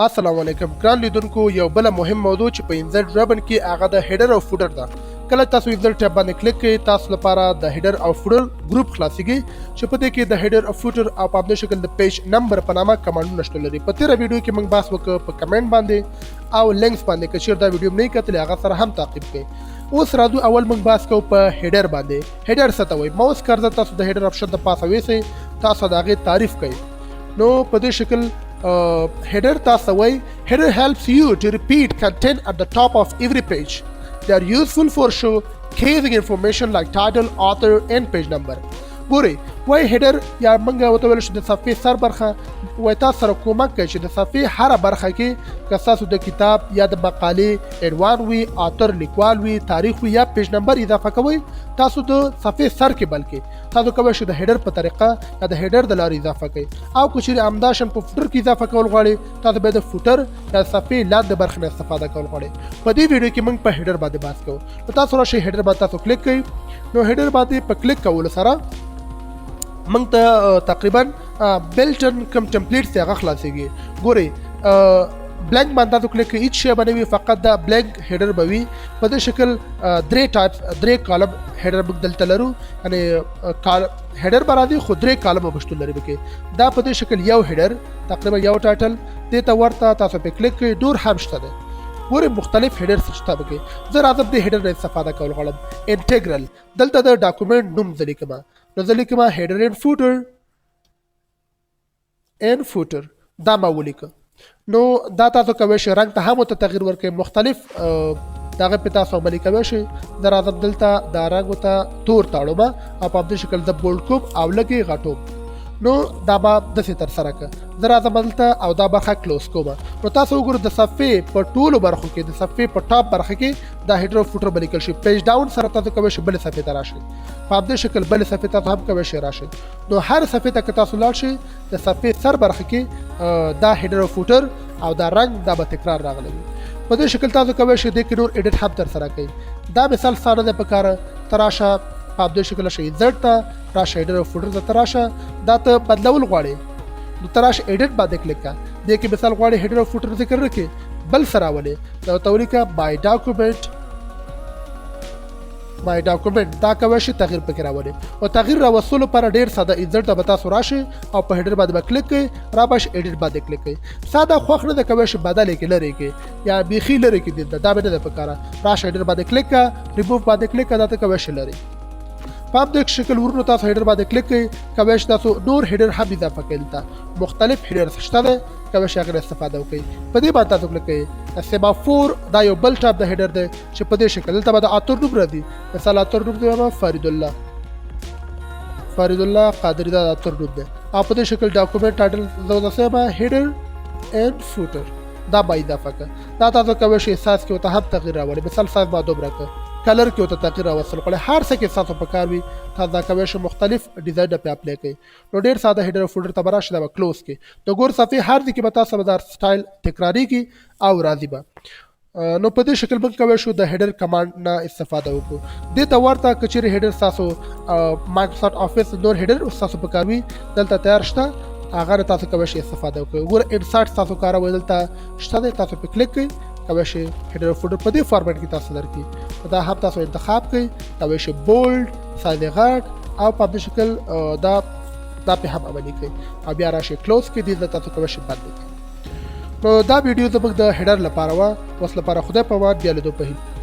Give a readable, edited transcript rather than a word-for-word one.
السلام علیکم ګران لیدونکو، یو بل مهم موضوع چې په انزرټ ربن کې هغه د هیډر او فوډر ده. کله تاسو انزرټ ټیب باندې کلیک کړئ، تاسو لپاره د هیډر او فوډر ګروپ خلاصيږي چې په دې کې د هیډر او فوټر او په همدې شکل د پیج نمبر په نامه کمانډونه شتون لري. په تیره ویډیو کې موږ بحث وکړ په کمنټ باندې او لینکس باندې، که چیرې دا ویډیو نه کتلې هغه سره هم تعقیب کړئ. اوس راځو، اول موږ بحث کوو په هیډر باندې. هیډر څه ته وایي؟ ماوس کرزر تاسو د هیډر اپشن د پاسه ویسئ، تاسو د هغې تعریف کوئ. نو په دې شکل هیډر تاسو وایي، header helps you to repeat content at the top of every page. They are useful for showcasing information like title, author and page number. ګورئ، وای هیډر یا موږ ورته ویل شو د صفحې سر برخه، وای تاسو سره کومک کوي چې د صفحې هره برخه کې که تاسو د کتاب یا د مقالې عنوان وي، author لیکوال وي، تاریخ وي یا page number اضافه کوئ تاسو د صفحې سر کې، بلکې تاسو کولی شئ د هیډر په طریقه یا د هیډر د لارې اضافه کړئ. او که چیرې همداشان په فوټر کې اضافه کول غواړئ، تاسو به د فوټر یا صفحې لاندې برخې نه استفاده کول غواړئ. په دې ویډیو کې موږ په هیډر باندې بحث کوو. نو تاسو راشئ، هیډر باندې تاسو کلیک کړئ. نو هیډر باندې په کلیک کولو سره موږ ته تقریبا built-in کوم templates دی هغه خلاصېږي. ګورئ، blank باندې تاسو کلیک کړئ، هیڅ شی به نه وي، فقط دا blank header به وي. په دې شکل درې ټایپ، درې column header موږ دلته لرو، یعنې هیډر به راځي خو درې کالم به شتون لري پکې. دا په دې شکل یو هیډر، تقریبا یو title، دې ته ورته تاسو پې کلیک کړئ، نور هم شته دی. ګورئ، مختلف هیډر شته پکې. زه راځم، دې هیډر نه استفاده کول غواړم، انټیګرل. دلته د ډاکومنټ نوم زه لیکم، نو زه لیکم header and footer. And footer دا ما ولیکه. نو دا تاسو کوی شئ رنګ ته هم ورته تغییر ورکړئ، مختلف دغه په تاسو عملي کوی شئ. زه راځم دلته دا رنګ ورته تور تاړم او په همدې شکل زه bold کوم او لږ یې غټوم. نو دا به داسې ترسره که. زه راځم دلته او دا برخه close کوم. نو تاسو وګورئ، د صفحې په ټولو برخو کې، د صفحې په top برخه کې دا هیډر او فوټر به لیکل شي. page down سره تاسو کوی شئ بلې صفحې ته راشئ. په همدې شکل بلې صفحې ته هم کوی شئ راشئ. نو هر صفحې ته که تاسو لاړ شئ، د صفحې سر برخه کې دا هیډر او فوټر او دا رنګ دا به تکرار راغلی وي. په دې شکل تاسو کوی شئ دې کې نور edit هم ترسره کړئ. دا مثال ستا نه دی پکار، ته راشه په همدې شکل راشه، insert ته راشه، هیډر او فوټر ته راشه. دا ته بدلول غواړې، نو ته راشه، edit باندې کلیک کړه. دې کې مثال غواړې هیډر او فوټر ذکر نه کړې، بل څه راولې، نو ته ولیکه my document. My document دا کوی شي تغییر پکې راولي. او تغییر راوستلو لپاره ډیر ساده، insert ته به تاسو راشئ او په هیډر باندې به کلیک کړئ، را به شئ، edit باندې کلیک کړئ. ساده خوښ نه ده، کوی شي بدل یې کړئ، لرې کړئ یا بیخي لرې کړئ. دلته دا به نه ده پکاره، راشه، هیډر باندې کلیک کړه، ریموو باندې کلیک کړه، دا ته کوی شي لرې. په همدې شکل ورونو تاسو هیډر باندې کلیک کړئ، کوی شي تاسو نور هیډر هم اضافه کړئ. دلته مختلف هیډر شته دی، کوی شي هغې استفاده وکړئ. په دې باندې تاسو کلیک کړئ، semaphore، دا یو بل ټایپ د هیډر دی چې په دې شکل دلته به د author نوم راځي. مثال author نوم دی فرید الله، فرید الله قادري، دا د author نوم دی. او په دې شکل document title زه ورته header and footer دا به اضافه کړه. دا تاسو کوی شئ سایز کې ورته هم تغییر راوړئ. مثال سایز ما دومره کړ، color کې ورته تغییر راوستل کړئ، هر څه کې تاسو په کار وي، تاسو دا کوی شئ مختلف ډیزاین په apply کړئ. نو ډیر ساده، هیډر او فوټر ته به راشئ، دا به close کړئ. د ګور صفحې هر ځای کې به تاسو به دا سټایل تکراریږي او راځي به. نو په دې شکل موږ کوی شو د هیډر command نه استفاده وکړو. دې ته ورته که چیرې هیډر تاسو مایکروسافټ آفیس نور هیډر تاسو په کار وي، دلته تیار شته، هغه نه تاسو کوی شئ استفاده وکړئ. ګوره، insert تاسو کاروئ، دلته شته دی، تاسو په کلیک کړئ، کوی شئ هیډر او فوټر په دې فارمټ کې تاسو درکړي. دا هم تاسو انتخاب کړئ، کوی شئ bold، size غټ او په دې شکل دا په هم عملي کړئ او بیا راشئ close کړئ، دې تاسو کوی شئ بند کړئ. نو دا ویډیو زموږ د هیډر لپاره وه. اوس لپاره خدای په امان، بیا لیدو په هیله.